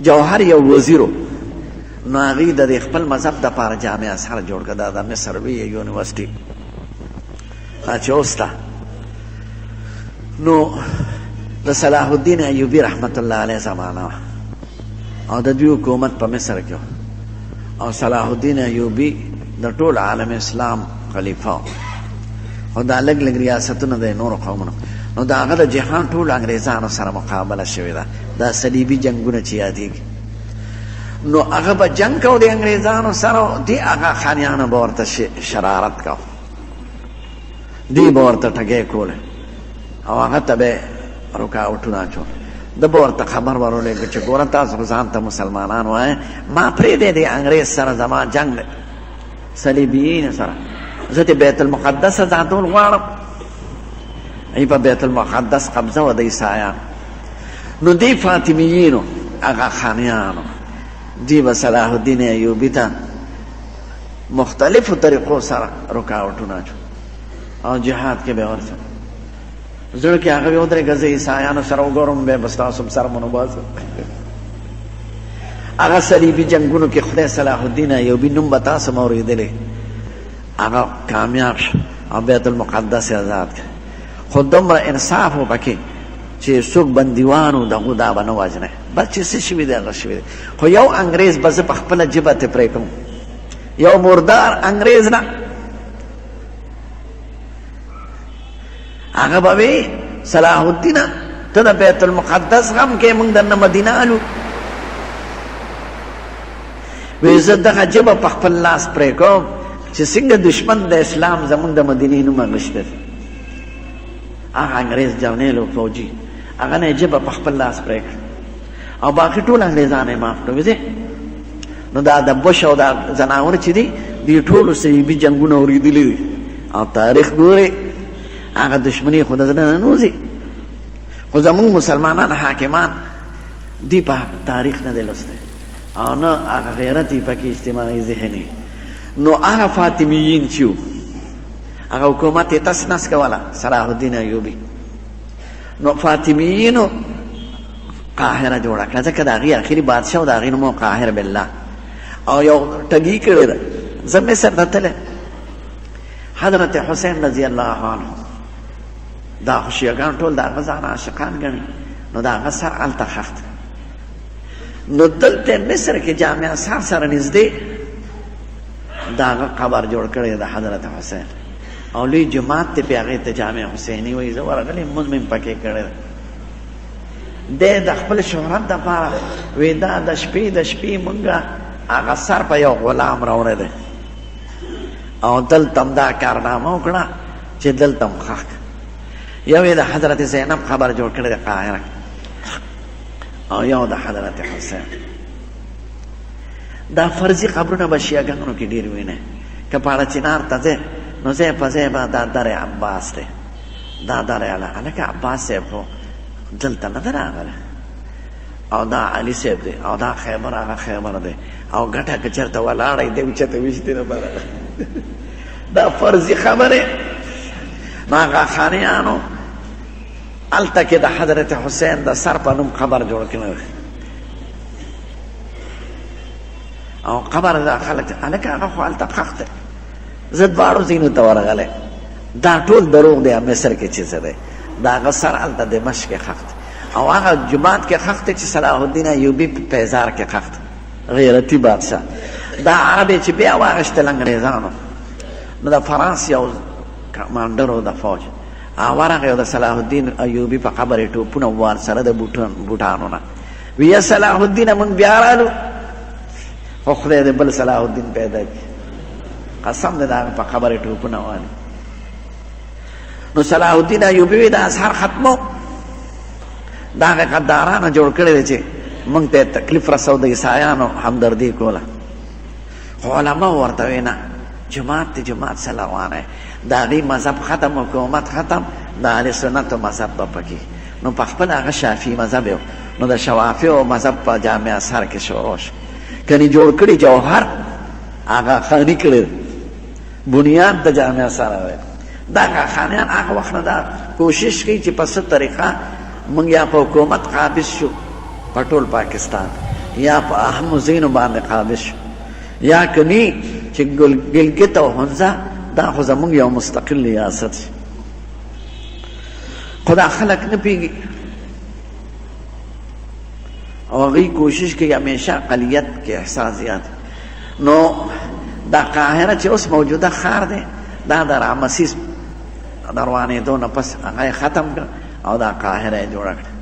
جوهر یو وزیر و، نو هغوی د دې خپل مذهب دپاره جامع ازهر جوړ کړ، دا د مصر لویه یونیورسټي دا چې اوس ده. نو د صلاح الدین ایوبي رحمت الله علیه زمانه وه او د دوی حکومت په مصر کې، او صلاح الدین ایوبي د ټول عالم اسلام خلیفه، خو دا لږ لږ ریاستونه د نورو قومونو. نو د هغه د جهان ټولو انګریزانو سره مقابله شوې ده، دا صلیبي جنګونه چې یادېږي. نو هغه به جنګ کو د انګریزانو سره، دی هغه خانیانو به ورته شرارت کو، دی به ورته ټګۍ کوله او هغه ته به رکاوټونه اچول. ده به ورته خبر ورولېږه چې ګوره تاسو خو ځان ته مسلمانان وایئ، ما پرېږدئ د انګریز سره زما جنګ دی، صلیبیین سره، زه د بیت المقدس ازادول غواړم. ای په بیت المقدس قبضه وه د عیسایانو. نو دی فاطمیینو هغه خانیانو دی به صلاح الدین ایوبي ته مختلفو طریقو سره رکاوټونه اچول او جهاد کې به ورسره زړه کې هغه ودرېږه، زه عیسایانو سره وګورم بیا به ستاسو هم سر مونو باسم. هغه صلیبي جنګونو کې خدای صلاح الدین ایوبي نوم به تاسو هم اورېدلی، هغه کامیاب شو او بیت المقدس یې ازاد کړ. خو دومره انصاف و پکې چې څوک بندیوان وو د هغو دا به نه وژنی، بس چې څه شوي دي هغه شوي دي. خو یو انګریز به زه په خپله ژبه ترې پرې کوم، یو مردار انګریز نه، هغه به وي صلاح الدینه ته د بیت المقدس غم کې، موږ درنه مدینه الو. وی زه دغه ژبه په خپل لاس پرې کوم چې څنګه دشمن د اسلام زمونږ د مدینې نوم اخیستی دی. هغه انګریز جرنیل او فوجي هغه نه ژبه په خپل لاس پرې کړ او باقي ټول انګریزان یې معاف کړو. وځي نو دا د بش او دا ځناور چې دي، دې ټولو صلیبي جنګونه اورېدلي دي او تاریخ ګوري، هغه دشمني خو د زړه نه نه وځي. خو زمونږ مسلمانان حاکمان دی په تاریخ نه دی لوستی او نه هغه غیرت یې پکې اجتماعي ذهني. نو هغه فاطمیین چې وو هغه حکومت یې تس نس کوله صلاح الدین ایوبي، نو فاطمیینو قاهره جوړه کړه، ځکه د هغې اخري بادشاه د هغې نوم قاهر بالله، او یو ټګي کړې ده. زه مصر ته تللی، حضرت حسین رضی الله عنه دا خو شیعګان ټول د هغه ځان عاشقان ګڼي، نو د هغه سر هلته ښخ دی. نو دلته مصر کې جامع سر سره نږدې د هغه قبر جوړ کړی د حضرت حسین، او لوی جومات دی پې هغې ته جامع حسیني وایي. زه ورغلی لمونځ مې پکې کړی دی. دی د خپل شهرت دپاره وی دا د شپې د شپې مونږ هغه سر په یو غلام راوړی دی او دلته هم دا کارنامه وکړه چې دلته هم ښخ. یو یې د حضرت زینب قبر جوړ کړی دی قاهره، او یو د حضرت حسین. دا فرضي قبرونه به شیعهګانو کې ډېر وینئ. که پاړه چنار ته ځې نو ځای په ځای به دا در عباس دی، دا در علی، هلکه عباس صاحب خو دلته نه دی راغلی، او دا علي صاحب دی، او دا خیبر هغه خیبر دی، او ګټه که چېرته ولاړی دی اوچته ویشتي نه بله دا فرضي خبرې. نو هغه خانیانو هلته کې د حضرت حسین د سر په نوم قبر جوړ کړی او قبر دا خلک هلکه هغه خو هلته ښخ دی. زه دواړو ځایونو ته ورغلی، دا ټول دروغ دی. مصر کې چې څه دی د هغه سر هلته دمشق کې ښخ دی، او هغه جومات کې ښخ دی چې صلاح الدین ایوبي په پیزار کې ښخ دی، غیرتي بادشاه. دا عرب یې چې بیا واخیستل انګریزانو، نو د فرانس یو کمانډر و د فوج، هغه ورغی او د صلاح الدین ایوبي په قبر یې ټوپونه ووهل سره د بوټانو نه، ویه صلاح الدین مونږ بیا رالو، خو خدای دې بل صلاح الدین پیدا کړي، قسم دې د هغه په قبر یې ټوپونه وهلي. نو صلاح الدین ایوبي وی د ازهر ختمو، دا هغه غدارانو جوړ کړی دی چې مونږ ته تکلیف رسو، د عیسایانو همدردي کوله. خو علما ورته وی نه، جماعت دی، جماعت سره روانه، د هغې مذهب ختم، حکومت ختم، د اهل سنتو مذهب به پکې. نو په خپله هغه شافعي مذهب یو، نو د شوافعو مذهب په جامع ازهر کې شروع شو. کني جوړ کړي جوهر هغه خاني کړی بنیاد د جامع سره دی. دا خانیان هغه وخت نه دا کوشش کوي چې په څه طریقه موږ یا په حکومت قابض شو په ټول پاکستان، یا په اهمو ځینو باندې قابض شو، یا کني چې ګلګت او هنزه دا خو زمونږ یو مستقل ریاست شي. خو دا خلک نه پوهېږي او هغوی کوشش کوي همیشه اقلیت کې احساس زیات. نو دا قاهره چې اوس موجوده ښار دی، دا د رامسیس د روانېدو نه پس هغه یې ختم کړ او دا قاهره یې جوړه کړه.